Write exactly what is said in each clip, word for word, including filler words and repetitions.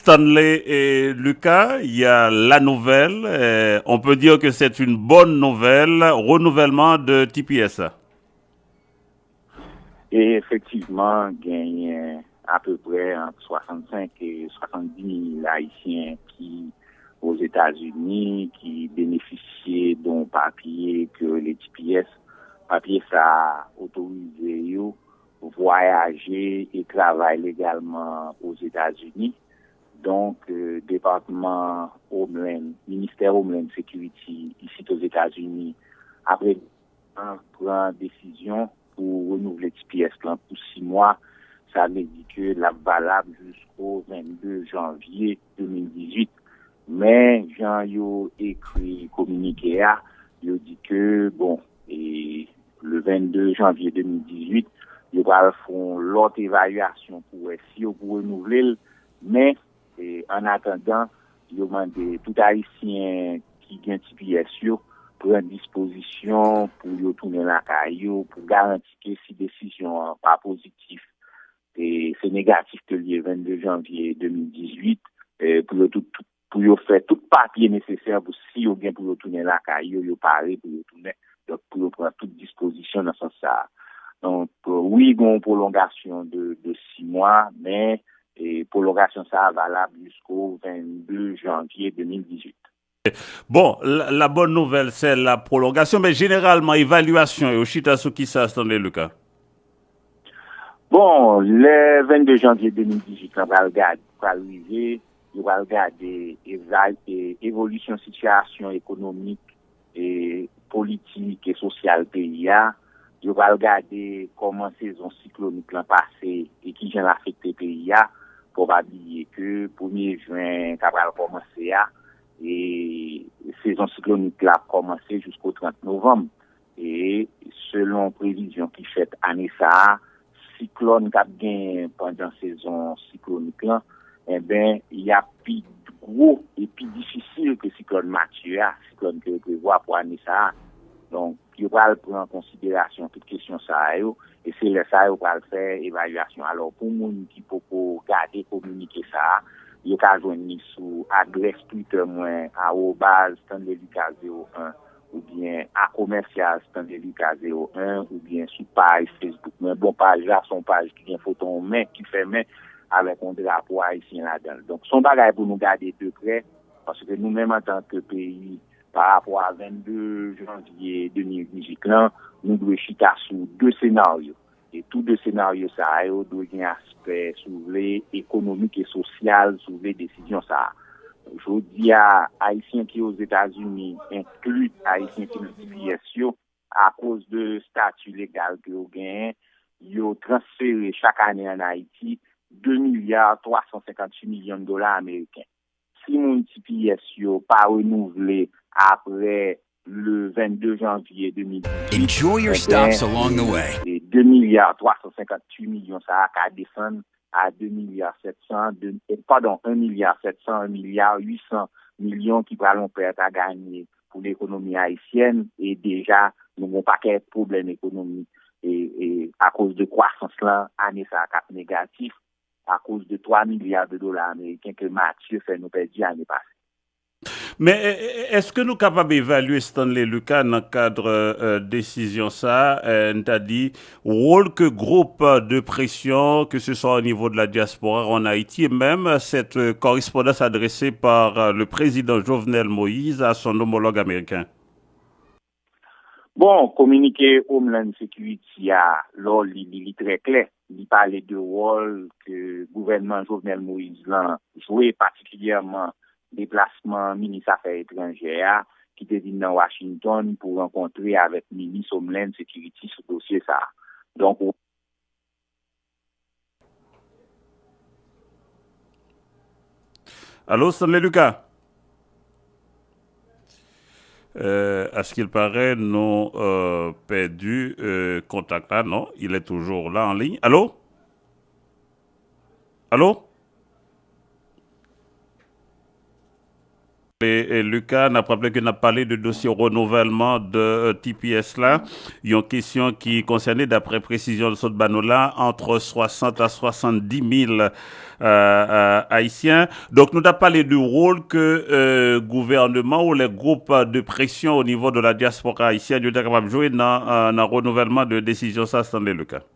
Stanley et Lucas, il y a la nouvelle. Euh, on peut dire que c'est une bonne nouvelle, renouvellement de T P S. E efektivman, genyen apeprè ant swasannsenk e swasanndis mil Ayisyen ki Ozetazini, ki benefisye de yon papye ke yo rele T P S. Papye sa a otorize yo vwayaje e travay legalman Ozetazini. Donk, euh, Depatman Homeland, Ministè Homeland Security isit Ozetazini, apre an pran desizyon pou renouvle T P S lan pou sis mwa. Sa vle di ke l ap valab jisko vennde janvye de mil dizuit. Men, jan yo ekri kominike a, yo di ke, bon, e le vennde janvye de mil dizuit, yo pral fè yon lòt evalyasyon pou wè si yo pou renouvle l. Men, e, an atandan, yo mande tout Ayisyen ki gen T P S yo pran dispozisyon pou yo tounen lakay yo, pou garanti ke si desizyon an pa pozitif, e se negatif ke l ye vennde janvye de mil dizuit, e, pou yo tout, pou yo fè tout papye nesesè pou si yo gen pou yo tounen lakay yo, yo pare pou yo tounen. Donk, pou yo pran tout dispozisyon nan sans sa a. Donk, wi, gen yon pwolongasyon de, de sis mwa, men, e, pwolongasyon sa a valab jisko vennde janvye de mil dizuit. Bon, la, la bonne nouvelle, c'est la prolongation, men jeneralman, evalyasyon yo chita sou ki sa, Stanley Lucas? Bon, lè vennde janvye de mil dizuit lan pral gad, pral rive, yo pral gade eva-, e, evolisyon sitiyasyon ekonomik, e, politik e sosyal peyi a. Yo pral gade kòman sezon siklonik lan pase e kijan l afekte peyi a. Fò pa bliye ke premye jen k ap pral kòmanse a, e sezon siklonik la ap kòmanse jisko trant novanm. E selon previzyon ki fèt ane sa a, siklòn k ap genyen pandan sezon siklonik lan, enben, y ap pi gwo e pi difisil ke siklòn Matye a, siklòn ke yo prevwa pou ane sa a. Donk, yo pral pran an konsiderasyon tout kesyon sa a yo, e se lè sa a yo pral fè evalyasyon. Alò, pou moun ki poko gade kominike sa a, yo ka jwenn li sou adrès Twitter mwen, arobaz Stanley Lucas zewo en, oubyen a commercial Stanley Lucas zewo en, oubyen sou paj Facebook mwen. Bon, paj la, se yon paj ki gen foto yon men ki fèmen avèk yon drapo ayisyen ladan l. Donk, se yon bagay pou nou gade de prè, paske nou menm antanke peyi, pa rapò a vennde janvye de mil dizuit lan, nou dwe chita sou de senaryo. E tou de senaryo sa a yo dwe gen aspè, si w vle, ekonomik e sosyal, si w vle, desizyon sa a. Jodi a, Ayisyen ki Ozetazini, enkli Ayisyen ki nan T P S yo, akoz de stati legal ke yo genyen, yo transfere chak ane ann Ayiti de milya twa san senkanntuit milyon dola ameriken. Si moun T P S yo pa renouvle apre le vennde janvye de mil dizuit, Enjoy your stops along the way. E de milya twa san senkanntuit milyon sa a ka desann a de milya sèt san, de, e, padon, en milya sèt san, en milya uit san milyon ki pral yon pèt a ganye pou lekonomi ayisyèn, e deja nou gen yon pakèt pwoblèm ekonomik, e, e akoz de kwasans lan, ane sa a k ap negatif, akoz de twa milya de dola ameriken ke Matye fè nou pèdi ane pase. Men, e, e, èske nou kapab evalye Stanley Lucas nan kad, e, desizyon sa a, e, n ta di, wòl ke gwoup de presyon, ke se swa o nivo de la dyaspora an Ayiti, e menm cette, e, correspondance adressée par, e, le président Jovenel Moïse à son homologue américain? Bon, kominike Homeland Security a, lè w li li, li trè klè. Li pale de wòl ke gouvènman Jovenel Moïse lan jwe, patikilyèman deplasman minis afè etranjè a, ki te vin nan Washington pou rankontre avèk minis Homeland Security sou dosye sa a. Donk, Allô, Stanley Lucas? Euh, à ce qu'il paraît, nous euh, perdu euh, contact là, non? Il est toujours là en ligne. Allô? Allô? E, e Lucas, n ap raple ke n ap pale de dosye renouvèlman de, euh, T P S la, yon kesyon ki konsène, daprè presizyon l sot ba nou la, ant swasant a swasanndis mil, euh, euh, Ayisyen. Donk, nou t ap pale de wòl ke, euh, gouvènman ou les groupes de pression au niveau de la diaspora haïtienne yo ta kapab jwe nan, euh, nan renouvèlman de desizyon sa, Stanley Lucas.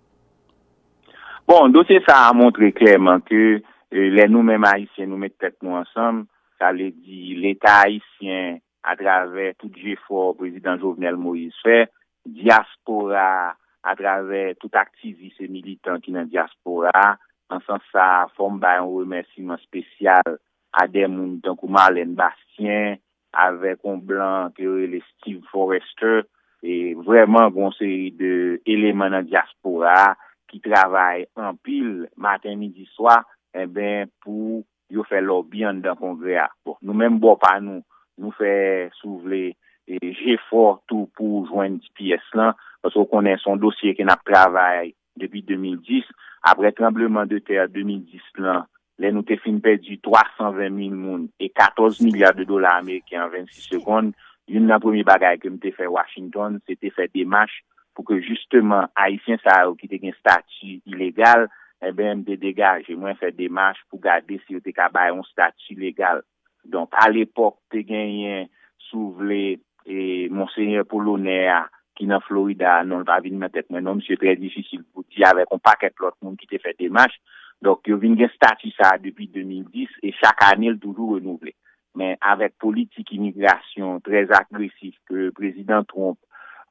Bon, dosye sa a montre klèman ke, euh, lè nou menm Ayisyen nou met tèt nou ansanm, sa vle di Leta ayisyen atravè tout jefò Prezidan Jovenel Moïse fè, dyaspora a atravè tout aktivis e militan ki nan dyaspora a, nan sans sa a, fò m bay yon remèsiman espesyal a de moun tankou Marlène Bastien, avèk yon blan ke yo rele Steve Forrester, e vrèman gen yon seri de eleman nan dyaspora a ki travay anpil maten, midi, swa, enben, pou yo fè lòbi anndan Kongrè a. Bon, nou menm bò pa nou, nou fè, si w vle, e, jefò tou pou jwenn T P S lan, paske w konnen se yon dosye ke n ap travay depi de mil dis. Apre tranbleman de tè de mil dis lan, lè nou te fin pèdi twa san ven mil moun e katòz milya de dola ameriken an vennsis segonn, youn nan premye bagay ke m te fè Washington, se te fè demach pou ke jisteman Ayisyen sa yo ki te gen estati ilegal, enben, m te degaje mwen fè demach pou gade si yo te ka bay yon estati legal. Donk, alepòk, te genyen, si w vle, e, Monsenyè Polonè a, ki nan Florida a, non l pa vin nan tèt mwen, non, misye trè difisil pou di, avèk yon pakèt lòt moun ki te fè demach. Donk, yo vin gen estati sa a depi de mil dis, e chak ane, l toujou renouvle. Men avèk politik imigrasyon trè agresif ke Prezidan Trump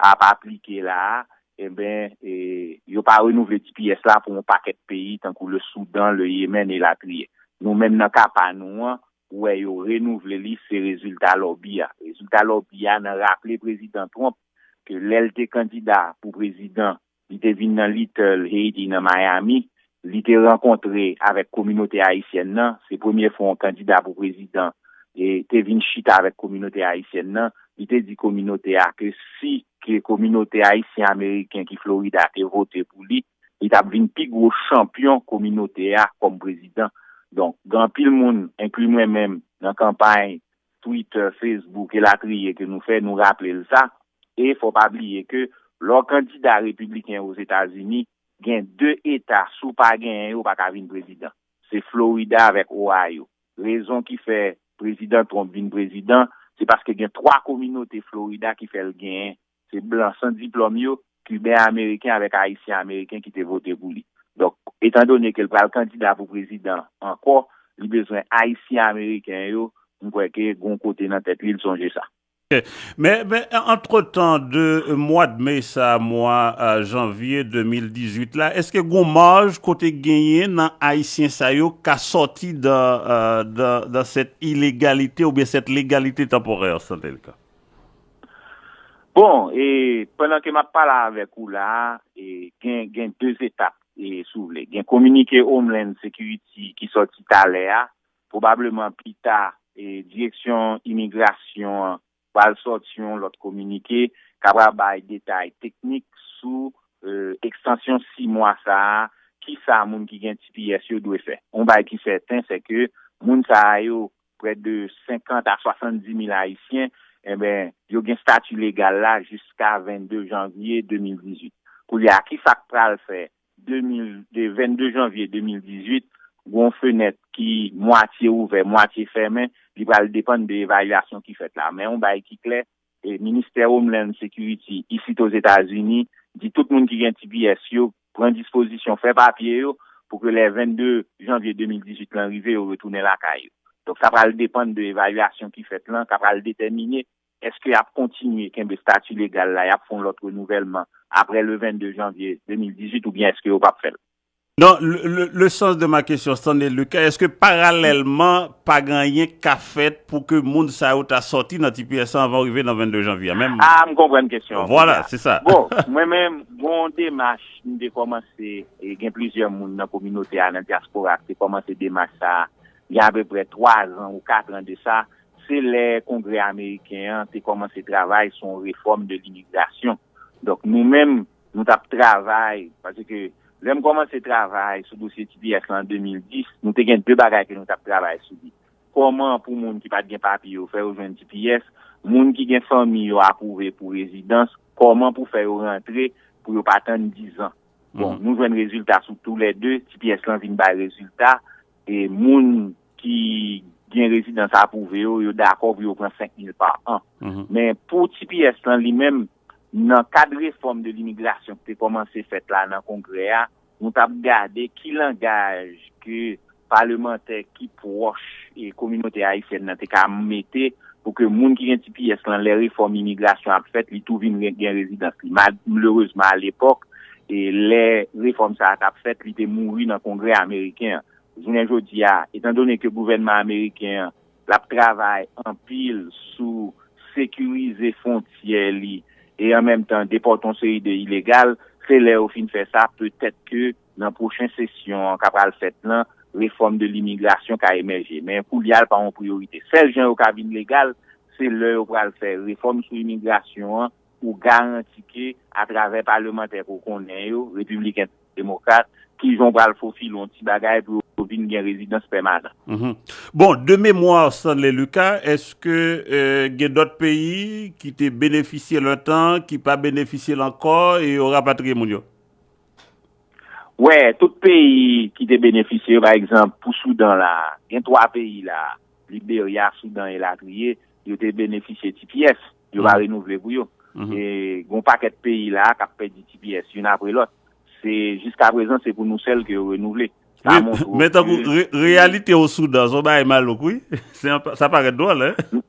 ap aplike la a, enben, e, yo pa renouvle T P S la pou yon pakèt peyi tankou le Soudan, le Yemen, elatriye. Nou menm nan ka pa nou an, ou wè yo renouvle li, se rezilta lòbi a. Rezilta lòbi a nan raple Prezidan Trump ke lè l te kandida pou prezidan, li te vin nan Little Haiti nan Miami, li te rankontre avèk kominote ayisyèn nan, se premye fwa yon kandida pou prezidan e te vin chita avèk kominote ayisyèn nan, li te di kominote a ke si ke kominote ayisyen ameriken ki Florida te vote pou li, li t ap vin pi gwo chanpyon kominote a kòm prezidan. Donk, gen anpil moun, enkli mwen menm, nan kanpay Twitter, Facebook, elatriye ke nou fè, nou raple l sa. E fò pa bliye ke lè w kandida repibliken Ozetazini, gen de eta, si w pa genyen yo, w pa ka vin prezidan. Se Florida avèk Ohio. Rezon ki fè Prezidan Trump vin prezidan, se paske gen twa kominote Florida ki fè l genyen. Se blan san diplòm yo, Kiben Ameriken avèk Ayisyen Ameriken ki te vote pou li. Donk, etandone ke l pral kandida pou prezidan ankò, li bezwen Ayisyen Ameriken yo, m kwè ke gen yon kote nan tèt li, l sonje sa. Men, men antretan, de mwa de me sa a mwa, euh, janvye de mil dizuit la, èske gen yon maj kote genyen nan Ayisyen sa yo ka sòti dan, euh, dan, dan cette illégalité oubyen cette légalité temporaire, Stanley Lucas? Bon, e pandan ke m ap pale avèk ou la a, e gen, gen de etap, e, si w vle. Gen kominike Homeland Security ki sòti talè a, pwobableman pi ta, e, direksyon imigrasyon an pral sòti yon lòt kominike k ap bay detay teknik sou, e, ekstansyon sis mwa sa a, kisa moun ki gen T P S yo dwe fè. Yon bagay ki sèten, se ke moun sa a yo, prè de senkant a swasanndis mil Ayisyen, enben, yo gen estati legal la jiska vennde janvye de mil dizuit. Koulye a, kisa k pral fè de mil, de vennde janvye de mil dizuit, gen yon fenèt ki mwatye ouvè, mwatye fèmen, li pral depann de evalyasyon ki fèt la. Men yon bagay ki klè, e, Ministè Homeland Security isit Ozetazini di tout moun ki gen T P S yo pran dispozisyon, fè papye yo, pou ke lè vennde janvye de mil dizuit lan rive, yo retounen lakay yo. Donk, sa pral depann de evalyasyon ki fèt lan, sa pral detèmine èske y ap kontinye kenbe estati legal la, y ap fè yon lòt renouvèlman apre le vennde janvye de mil dizuit, oubyen èske yo p ap fè l. Non, le, le, le sens de ma question, Stanley Lucas, èske paralèlman, pa gen anyen k ka fèt pou ke moun sa yo ta sòti nan T P S la anvan rive nan vennde janvye a menm? Ah, m konprann kesyon an. Vwala, se sa. Bon, mwen menm, gen yon demach m te kòmanse, e gen plizyè moun nan kominote a, nan dyaspora a, ki te kòmanse demach sa a, gen apeprè twa zan ou kat an de sa, se lè Kongrè ameriken an te kòmanse travay sou yon refòm de limigrasyon. Donk, nou menm, nou t ap travay, paske lè m kòmanse travay sou dosye T P S lan an de mil dis, nou te gen de bagay ke nou t ap travay sou li. kòman pou moun ki pa t gen papye yo fè yo jwenn T P S, moun ki gen fanmi yo apwouve pou rezidans, kòman pou fè yo rantre pou yo pa tann dizan. Bon, nou jwenn rezilta sou toulède, T P S lan vin bay rezilta, e moun ki gen rezidans apwouve yo, yo dakò pou yo pran senk mil pa an. Men pou T P S lan li menm, nan kad refòm de limigrasyon ki te kòmanse fèt la nan Kongrè a, nou t ap gade ki langaj ke palemantè ki pwòch e kominote ayisyèn nan te ka mete pou ke moun ki gen T P S lan, lè refòm imigrasyon ap fèt, li tou vin gen, gen rezidans li. Malerezman, alepòk, e lè refòm sa a t ap fèt, li te mouri nan Kongrè ameriken an. Jounen jodi a, etandone ke gouvènman ameriken an l ap travay anpil sou sekirize fwontyè li e an menm tan depòte yon seri de ilegal, se lè yo fin fè sa, petèt ke nan pwochen sesyon an k ap pral fèt lan, refòm de limigrasyon ka emèje. Men koulye a, l pa yon priyorite. Sèl jan yo ka vin legal, se lè yo pral fè refòm sou imigrasyon an, ou garanti ke, atravè palemantè ke w konnen yo, repibliken, demokrat, kijan w pral fofile yon ti bagay pou yo vin gen rezidans pèmanan. Bon, de mémoire, Stanley Lucas, èske gen dòt peyi ki te benefisye l lontan, ki pa benefisye l ankò, e yo rapatriye moun yo? Wè, tout peyi ki te benefisye yo, pa egzanp, pou Soudan la, gen twa peyi la, Liberya, Soudan, elatriye, yo te benefisye T P S, yo pa renouvle pou yo. E gen yon pakèt peyi la k ap pèdi T P S youn apre lòt. Se jiskaprezan se pou nou sèl ke yo renouvle. Sa montre w Men tankou re- reyalite o Soudan, se yon bagay malouk, wi. Se yon pa- sa parèt dwòl, en?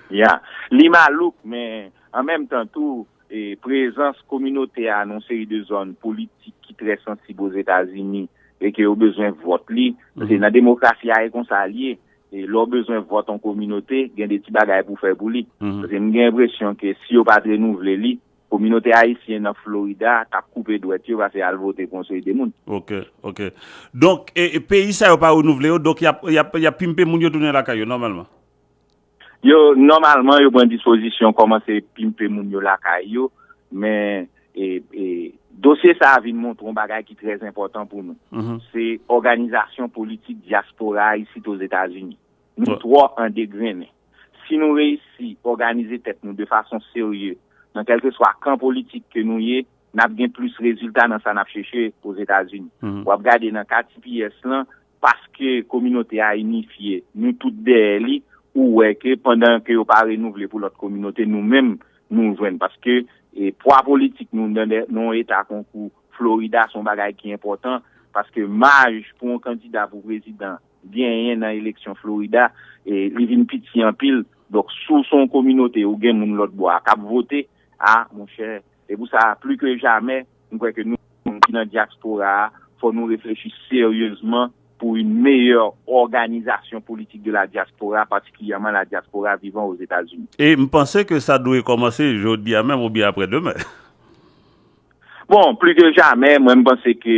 Ya, li malouk, men an menm tan tou, e, prezans kominote a nan yon seri de zòn politik ki trè sansib Ozetazini e ke yo bezwen vòt li, paske nan demokrasi a e konsa l ye, e lè w bezwen vòt yon kominote, gen de ti bagay pou w fè pou li. Paske m gen enpresyon ke si yo pa t renouvle li, kominote ayisyen nan Florida t ap koupe dwèt yo pase al vote pou yon seri de moun. Ok, ok. Donk, e, e peyi sa yo pa renouvle yo, donk y ap, y ap, y ap pimpe moun yo tounen lakay yo nòmalman. Yo, nòmalman, yo pran dispozisyon kòmanse pimpe moun yo lakay yo, men e, e, dosye sa a vin montre yon bagay ki trè enpòtan pou nou. Se òganizasyon politik dyaspora a isit Ozetazini. Nou twò an degrennen. Si nou reyisi òganize tèt nou de fason serye nan kèlkeswa kan politik ke nou ye, n ap gen plis rezilta nan sa n ap chèche Ozetazini. W ap gade nan ka T P S lan, paske kominote a inifye, nou tout dèyè li, ou wè ke pandan ke yo pa renouvle pou lòt kominote, nou menm, nou jwenn. Paske e, pwa politik nou nan de- nan yon eta konkou Florida se yon bagay ki enpòtan, paske maj pou yon kandida pou prezidan genyen nan eleksyon Florida, e, li vin piti anpil. Donk, si w se yon kominote, ou gen moun lòt bò a k ap vote, a, monchè, e pou sa, pli ke jamè, m kwè ke nou menm ki nan dyaspora a, fò nou reflechi seryezman pour une meilleure organisation politique de la diaspora, particulièrement la diaspora vivant aux États-Unis. E m panse ke sa dwe kòmanse jodi a menm oubyen apre demen. Bon, pli ke jamè, mwen m panse ke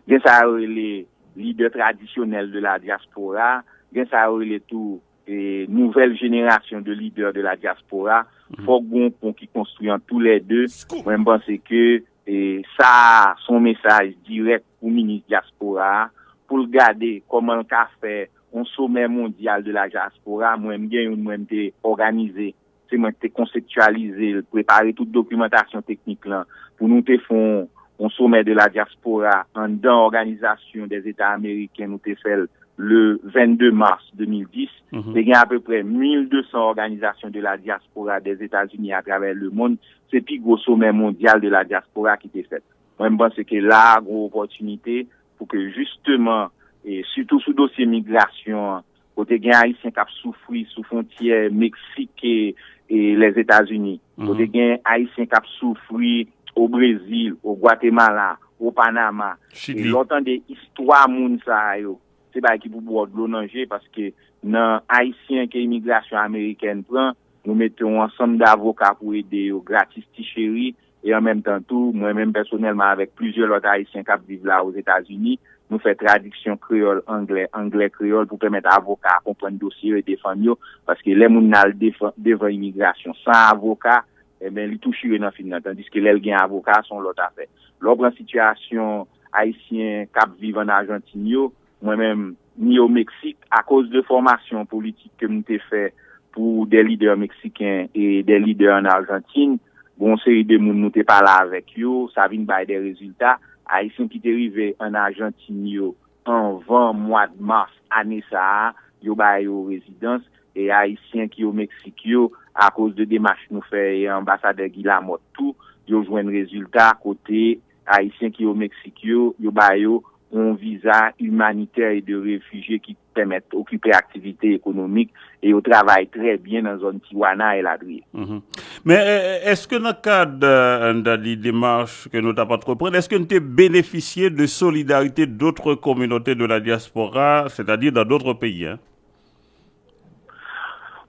gen sa yo rele lidè tradisyonèl de la diaspora, gen sa yo rele tou e, nouvèl jenerasyon de lidè de la diaspora. Fòk gen yon pon ki konstwi ant toulède. Mwen m panse ke e, sa a se yon mesaj dirèk pou minis dyaspora a, pou l gade kòman l ka fè yon somè mondyal de la diaspora. Mwen, m gen youn mwen m te òganize, se mwen ki te konseptyalize l, prepare tout dokimantasyon teknik lan, pou nou te fè yon, yon somè de la diaspora anndan Òganizasyon dè Zeta Ameriken, nou te fè l le vennde mas de mil dis, te gen apeprè mil de san òganizasyon de la diaspora dè Etazini atravè lemonn. Se pi gwo somè mondyal de la diaspora ki te fèt. Mwen, m panse ke la a, gen yon opòtinite pou ke jisteman, e sitou sou dosye migrasyon an, kote gen Ayisyen k ap soufri sou fwontyè Meksik e, e Lèzetazini, kote gen Ayisyen k ap soufri o Brezil, o Gwatemala, o Panama. E lè w tande istwa moun sa a yo, se bagay ki pou ba w dlo nan je, paske nan Ayisyen ke imigrasyon amerikèn pran, nou mete yon ansanm de avoka pou ede yo gratis ti cheri, e an menm tan tou, mwen menm pèsonèlman avèk plizyè lòt Ayisyen k ap viv la Ozetazini, nou fè tradiksyon kreyòl anglè, anglè kreyòl pou pèmèt avoka a konprann dosye yo e defann yo, paske lè moun nan al devan imigrasyon san avoka, enben, li tou chire nan fil nan, tandiske lè l gen avoka, se yon lòt afè. Lè w pran sitiyasyon Ayisyen k ap viv ann Ajantin yo, mwen menm, ni o Meksik, akoz de fòmasyon politik ke m te fè pou de lidè meksiken e de lidè ann Ajantin, gon seri de moun nou te pale avèk yo, sa vin bay de rezilta. Ayisyen ki te rive ann Ajantin yo anvan mwa mas ane sa a, yo ba yo rezidans, e Ayisyen ki o Meksik yo, akoz de demach nou fè e anbasadè Guy Lamothe tou, yo jwenn rezilta kote Ayisyen ki o Meksik yo, yo ba yo yon viza imanitè e de refijye ki pèmèt okipe aktivite ekonomik e yo travay trè byen nan zòn Tijuana elatriye. Men èske nan kad Dali demach ke nou t ap antreprann, èske n te benefisye de solidarite d'autres communautés de la diaspora, c'est-à-dire dans d'autres pays?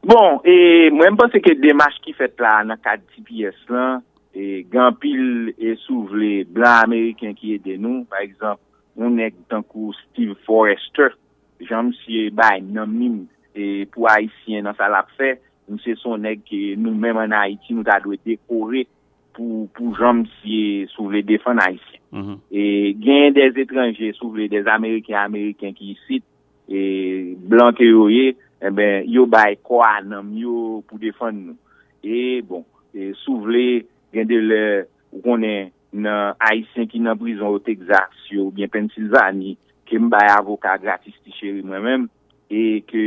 Bon, e mwen m panse ke demach ki fèt la nan kad T P S lan, e gen anpil, e si w vle, blan ameriken ki ede nou. Pa egzanp, yon nèg tankou Steve Forrester, jan misye bay nanm li e pou Ayisyen nan sa l ap fè, misye se yon nèg ke nou menm ann Ayiti nou ta dwe dekore pou pou jan misye, si w vle, defann Ayisyen. E gen de etranje, si w vle, de Ameriken Ameriken ki isit, e blan ke yo ye, enben yo bay kò a nanm yo pou defann nou. E bon, e si w vle, gen de lè, ou konnen, nan Ayisyen ki nan prizon o Texas yo oubyen Pennsilvani, ke m bay avoka gratis ti cheri mwen menm, e ke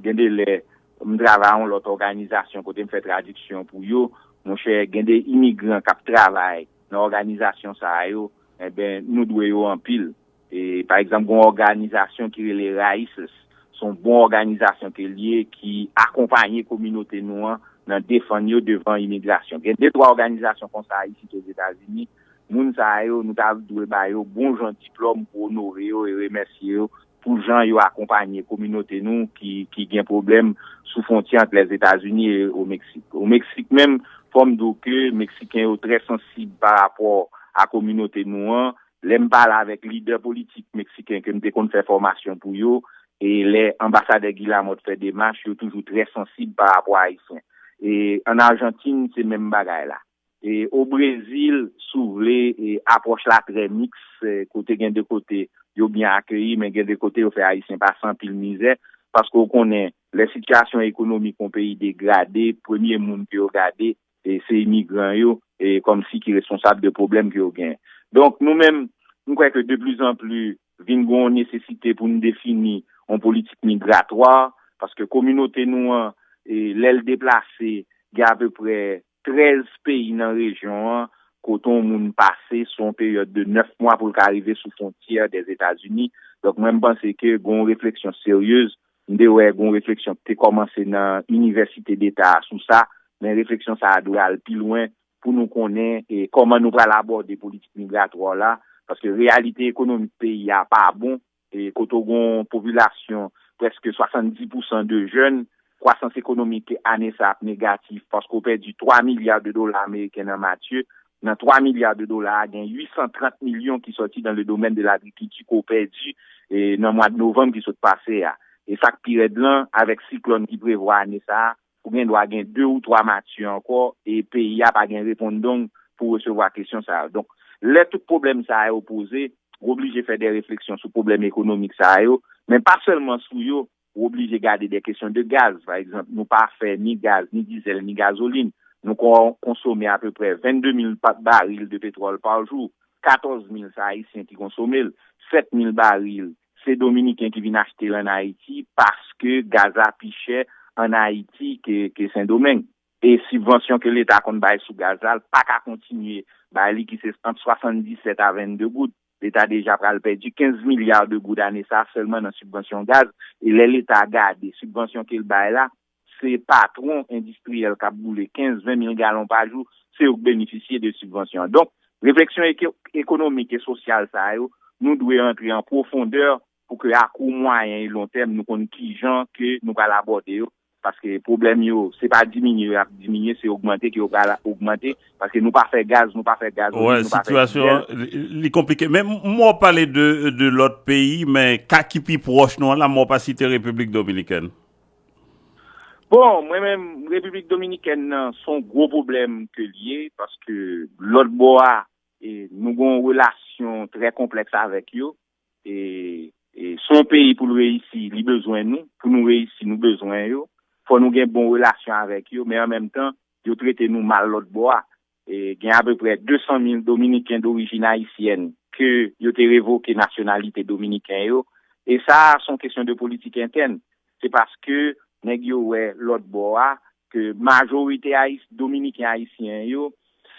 gen de lè m travay yon lòt òganizasyon kote m fè tradiksyon pou yo, monchè, gen de imigran k ap travay nan òganizasyon sa yo, enben nou dwe yo anpil. E pa egzanp, gen yon òganizasyon ki rele Raices. Se yon bon òganizasyon ke l ye ki akonpaye kominote nou an nan defann yo devan imigrasyon. Gen de twa òganizasyon konsa isit Ozetazini. Moun sa yo, nou ta dwe ba yo bon jan diplòm pou onore yo e remèsye yo pou jan yo akonpaye kominote nou ki ki gen pwoblèm sou fwontyè ant Lèzetazini e o Meksik. O Meksik menm, fò m di w ke Meksiken yo trè sansib pa rapò a kominote nou an. Lè m pale avèk lidè politik meksiken ke m te konn fè fòmasyon pou yo, e lè anbasadè Guy Lamothe fè demach, yo toujou trè sansib pa rapò a Ayisyen. E ann Ajantin, se menm bagay la. E o Brezil, si w vle, e apwòch la trè miks, e kote gen de kote yo byen akeyi, men gen de kote yo fè Ayisyen pase anpil mizè, paske w konnen, lè sitiyasyon ekonomik yon peyi degrade, premye moun ke yo gade, e se imigran yo, e kòmsi ki responsab de pwoblèm ke yo genyen. Donk, nou menm, m kwè ke de pli zan pli vin gen yon nesesite pou n defini yon politik migratwa, paske kominote nou an, e lè l deplase, gen apeprè trèz peyi nan rejyon an kote yon moun pase sou yon peryòd de nèf mwa pou l ka rive sou fwontyè Dèzetazini. Donk, mwen, m panse ke gen yon refleksyon seryez, m te wè gen yon refleksyon ki te kòmanse nan Inivèsite Deta a sou sa, men refleksyon sa a dwe al pi lwen pou nou konnen e kòman nou pral abòde politik migratwa la, paske reyalite ekonomik peyi a pa bon, e kote w gen yon popilasyon prèske swasanndis pousan de jèn, kwasans ekonomik ane sa ap negatif paske w pèdi twa milya de dola ameriken nan Matye. Nan twa milya de dola a, gen uit san trant milyon ki sòti dans le domaine de l'agriculture ke w pèdi e nan mwa de novanm ki sot pase a. E sa k pi rèd lan, avèk siklòn ki prevwa ane sa a, ou gen dwa gen de ou twa Matye ankò, e peyi a pa gen repondong pou resevwa kesyon sa yo. Donk, lè tout pwoblèm sa yo poze, ou oblije fè de refleksyon sou pwoblèm ekonomik sa yo, men pa sèlman sou yo, ou oblije gade de kesyon de gaz. Pa egzanp, nou pa fè ni gaz, ni dizèl, ni gazolin. Nou kon- konsome apeprè vennde mil pa- baril de petwòl pa jou. Katòz mil, se Ayisyen ki konsome l. Sèt mil baril, se Dominiken ki vin achte l ann Ayiti, paske gaz la pi chè ann Ayiti ke, ke Sendomeng. E sibvansyon ke Leta konn bay sou gaz la, l pa ka kontinye bay li, ki se ant swasanndisèt a vennde goud. Leta deja pral pèdi kenz milya de goud ane sa a sèlman nan sibvansyon gaz. E lè Leta gade sibvansyon ke l bay la, se patwon endistriyèl k ap boule kenz, ven mil galon pa jou, se yo k benefisye de sibvansyon an. Donk, refleksyon eke- ekonomik e sosyal sa yo, nou dwe antre an pwofondè pou ke a kou mwayen e lon tèm nou konn kijan ke nou pral abòde yo, paske pwoblèm yo, se pa diminye y ap diminye, se ogmante ke yo pral ogmante, paske nou pa fè gaz, nou pa fè gazolin, nou pa fè dizèl. Sitiyasyon an, li, li konplike. Men m wè w pale de, de lòt peyi, men ka ki pi pwòch nou an la, m wè w pa site Repiblik Dominikèn. Bon, mwen menm, Repiblik Dominikèn nan, se yon gwo pwoblèm ke l ye, paske lòt bò a, e, nou gen yon relasyon trè konplèks avèk yo. E, E, se yon peyi pou l reyisi, li bezwen nou. Pou nou reyisi, nou bezwen yo. Fò nou gen bon relasyon avèk yo, men an menm tan, yo trete nou mal lòt bò a. E, gen apeprè de san mil Dominiken dorijin ayisyèn ke yo te revoke nasyonalite dominiken yo. E sa, se yon kesyon de politik entèn. Se paske nèg yo wè lòt bò a ke majorite Ayis-, Dominiken ayisyen yo,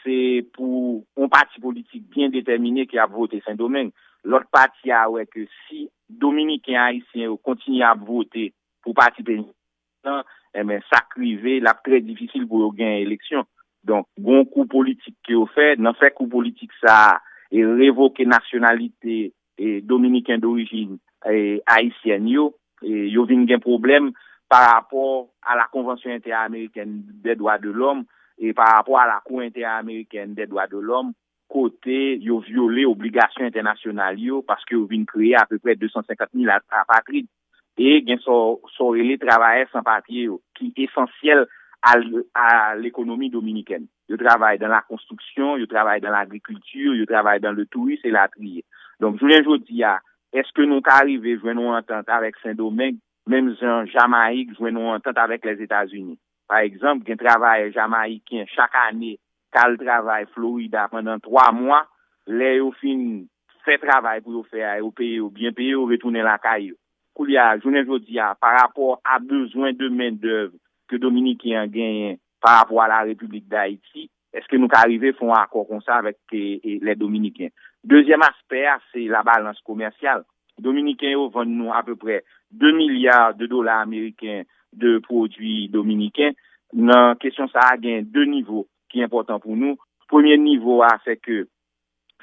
se pou yon pati politik byen detèmine ki ap vote Sendomeng. Lòt pati a wè ke si Dominiken ayisyen yo kontinye ap vote pou pati Penya, enben, sa k rive, l ap trè difisil pou yo genyen eleksyon. Donk, gon kou politik ke yo fè, nan fè kou politik sa a, e revoke nasyonalite e, Dominiken dorijin e, ayisyèn yo, e, yo vin gen pwoblèm pa rapò a la Konvansyon Entèamerikèn dè Dwa de Lòm e pa rapò a la Cour Interamericane des Droits de l'Homme, kote yo vyole obligasyon entènasyonal yo paske yo vin kreye apeprè de san senkant mil a-, apatrid. E gen sa w, sa w rele travayè san papye yo, ki esansyèl a, a lekonomi dominikèn. Yo travay dan la konstriksyon, yo travay dan lagrikilti, yo travay dan le touris elatriye. Donk, jounen jodi a, èske nou ka rive jwenn yon antant avèk Sendomeng, menm jan Jamayik jwenn yon antant avèk Lèzetazini? Pa egzanp, gen travayè jamayiken chak ane k al travay Florida pandan twa mwa, lè yo fin fè travay pou yo fè a, yo peye yo byen peye, yo retounen lakay yo. Koulye a, jounen jodi a, pa rapò a bezwen de mendèv ke Dominiken an genyen pa rapò a la Repiblik Dayiti, èske nou ka rive fè yon akò konsa avèk, e, e, lè Dominiken? Dezyèm aspè a, se la balans komèsyal. Dominiken yo vann nou apeprè de milya de dola ameriken de pwodui dominiken. Nan kesyon sa a, gen de nivo ki enpòtan pou nou. Premye nivo a, se ke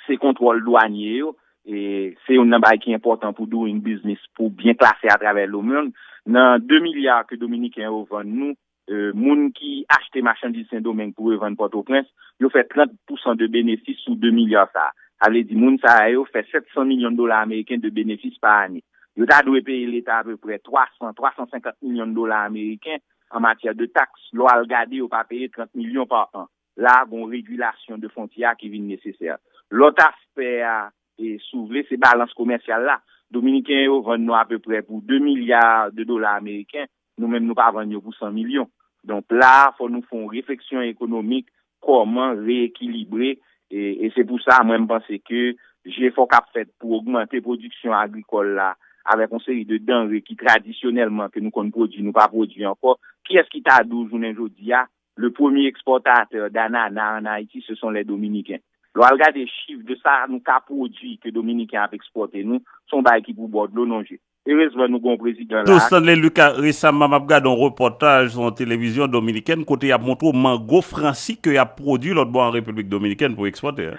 se kontwòl dwanye yo. E se youn nan bagay ki enpòtan pou doing business, pou byen klase atravè lemonn. Nan de milya ke Dominiken yo vann nou, e, moun ki achte machandiz Sendomeng pou revann Pòtoprens, yo fè trant pousan de benefis sou de milya sa a. Sa vle di, moun sa a yo fè sèt san milyon dola ameriken de benefis pa ane. Yo ta dwe peye Leta apeprè twa san, twa san senkant milyon dola ameriken an matyè de taks. Lè w al gade, yo pa peye trant milyon pa an. La, gon regilasyon de fwontyè a ki vin nesesè. Lòt aspè a, e, si w vle, se balans komèsyal la. Dominiken yo vann nou apeprè pou de milya de dola ameriken, nou menm nou pa vann yo pou san milyon. Donk la, fò nou fè yon refleksyon ekonomik, kòman reyekilibre, e, e se pou sa, mwen, m panse ke jefò k ap fèt pou ogmante pwodiksyon agrikòl la, avèk yon seri de danre ki tradisyonèlman ke nou konn pwodui, nou pa pwodui ankò. Kiyès ki ta di w jounen jodi a, le premier exportateur d'ananas en Haïti, ce sont les Dominicains. Lè w al gade chif de sa nou ka pwodui ke Dominiken ap ekspòte nou, se yon bagay ki pou ba w dlo nan je. Erezman, nou gen yon prezidan la. Tou Stanley Lucas, resaman, m ap gade yon repòtaj sou yon televizyon dominikèn kote y ap montre w mango fransi ke y ap pwodui lòt bò an Repiblik Dominikèn pou ekspòte.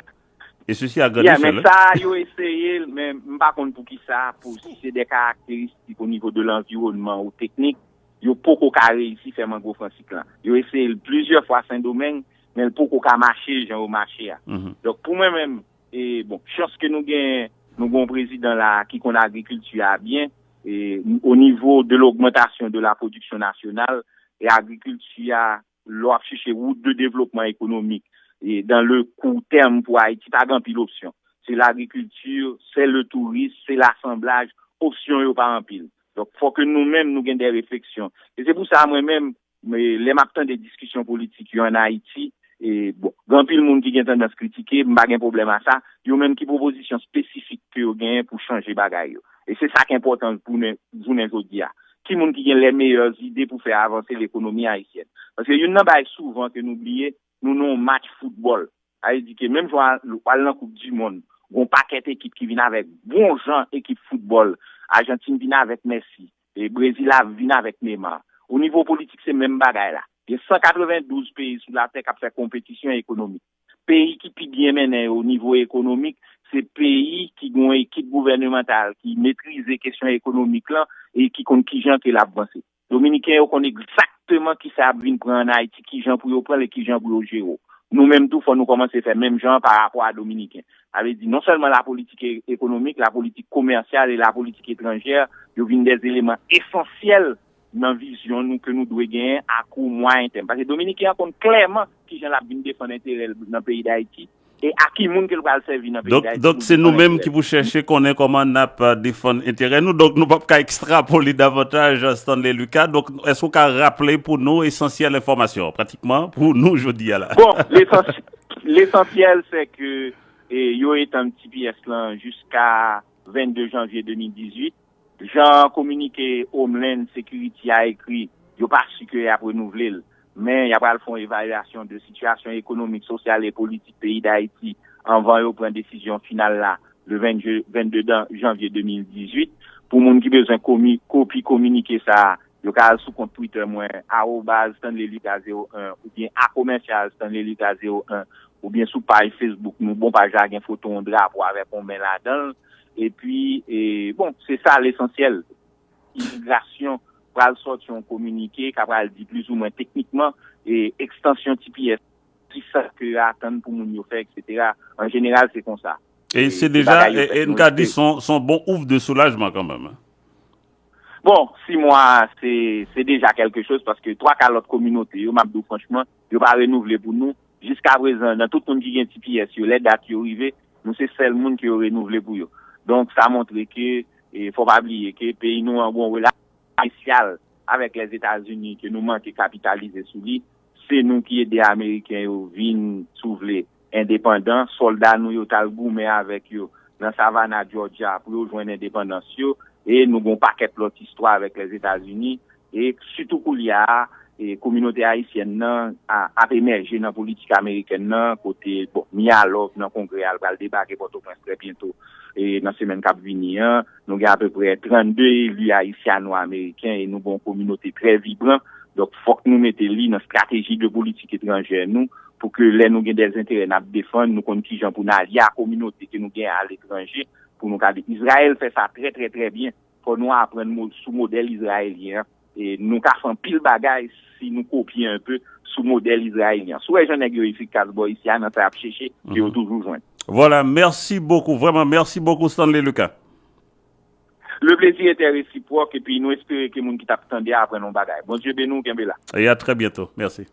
E sesi a grande echèl. Yeah, men sa, yo eseye l, men m pa konn poukisa, pou si se de karakteristik o nivo de lanviwònman ou teknik, yo poko ka reyisi fè mango fransik lan. Yo eseye l plizyè fwa Sendomeng, men l poko ka mache jan yo mache a. Donk, pou mwen menm, e, bon, chans ke nou gen, nou gen yon prezidan la ki konn agrikilti a byen, e, o nivo de logmantasyon de la pwodiksyon nasyonal, e agrikilti a, lè w ap chèche wout de devlopman ekonomik, e, dans le court terme pou Ayiti, pa gen anpil opsyon. Se lagrikilti, se le touris, se lasanblaj, opsyon yo pa anpil. Donk, fò ke nou menm, nou gen de refleksyon. E se pou sa, mwen menm, men, lè m ap tande diskisyon politik yo ann Ayiti, e, bon, gen anpil moun ki gen tandans kritike, m pa gen pwoblèm a sa, yo menm ki pwopozisyon espesifik ke yo genyen pou chanje bagay yo. E se sa k enpòtan pou nou, jounen jodi a. Ki moun ki gen les meilleures idées pou fè avanse lekonomi ayisyèn? Paske youn nan bagay souvan ke nou bliye, nou nan yon match foutbòl. Sa vle di ke menm jan w al nan Koup di Mond, gon pakèt ekip ki vin avèk bon jan ekip foutbòl. Ajantin vin avèk Messi, e Brezil a vin avèk Neymar. O nivo politik, se menm bagay la. Gen san katrevendouz peyi sou latè k ap fè konpetisyon ekonomik. Peyi ki pi byen mennen yo o nivo ekonomik, se peyi ki gen yon ekip gouvènemantal ki metrize kesyon ekonomik lan e ki konn kijan ke l ap vanse. Dominiken yo konn egzakteman kisa y ap vin pran ann Ayiti, kijan pou yo pran l e kijan pou yo jere w. Nou menm tou, fò nou kòmanse fè menm jan an pa rapò a Dominiken. Sa vle di, non sèlman lapolitik e-, ekonomik, lapolitik komèsyal e lapolitik etranjè, yo vin de eleman esansyèl nan vizyon nou ke nou dwe genyen a kou mwayen tèm. Paske Dominiken an konn klèman kijan l ap vin defann enterè l nan peyi Dayiti, e a ki moun ke l pral sèvi nan peyi Dayiti. Donk, se nou menm ki pou chèche konnen kòman n ap defann enterè nou. Donk, nou p ap ka ekstrapole davantaj, Stanley Lucas. Donk, èske w ka raple pou nou esansyèl enfòmasyon, pratikman, pou nou jodi a la? Bon, lesansyèl, se ke e, yo etann T P S lan jiska vennde janvye de mil dizuit. Jan kominike Homeland Security a ekri, yo pa si ke y ap renouvle l, men y ap al fè yon evalyasyon de sitiyasyon ekonomik, sosyal e politik peyi Dayiti anvan yo pran desizyon final la le vennde janvye de mil dizuit. Pou moun ki bezwen kopi kominike sa a, yo ka al sou kont Twitter mwen, arobaz Stanley Lucas zewo en, oubyen a komèsyal Stanley Lucas zewo en, oubyen sou paj Facebook nou. Bon, paj la gen foto yon drapo avèk yon men ladan l. Epi, e, bon, se sa lesansyèl. Imigrasyon pral sòti yon kominike k ap pral di plizoumwen teknikman e ekstansyon T P S, kisa ke yo atann pou moun yo fè, etsetera. An jeneral, se konsa. E se deja, e, e n ka di se yon bon ouf de soulajman kanmenm. Bon, sis mwa, se, se deja kèlke choz, paske twa ka lòt kominote yo, m ap di w franchman, yo pa renouvle pou nou. Jiska prezan, nan tout moun ki gen T P S yo, lè dat yo rive, nou se sèl moun ke yo renouvle pou yo. Donk, sa montre ke, e, fò pa bliye ke peyi nou an gon relasyon espesyal avèk Lèzetazini ke nou manke kapitalize sou li. Se nou ki ede Ameriken yo vin, si w vle, endepandan. Sòlda nou yo t al goumen avèk yo nan Savannah, Georgia, pou yo jwenn endepandans yo. E nou gon pakèt lòt istwa avèk Lèzetazini. E sitou koulye a, e kominote ayisyèn nan a, ap emèje nan politik amerikèn nan, kote, bon, Mia Love nan Kongrè a, l pral debake Pòtoprens trè byento, e nan semèn k ap vini an. Nou gen apeprè trannde eli ayisyano-ameriken e nou gen yon kominote trè vibran. Donk, fòk nou mete li nan estrateji de politik etranjè nou pou ke lè nou gen de enterè n ap defann, nou konn kijan pou n alye a kominote ke nou gen aletranje pou nou ka de. Izrayèl fè sa trè, trè, trè byen. Fò nou aprann mo- sou modèl izrayelyen an. E nou ka fè anpil bagay si nou kopye enpe sou modèl izrayelyen an. Si w wè jan nèg yo efikas bò isi a nan sa y ap cheche, ke yo toujou jwenn. Vwala, mèsi bokou, vrèman, mèsi bokou, Stanley Lucas. Le plaisir était réciproque, epi nou espere ke moun ki t ap tande a aprann yon bagay. Bondye beni w, kenbe la. E a trè byento. Mèsi.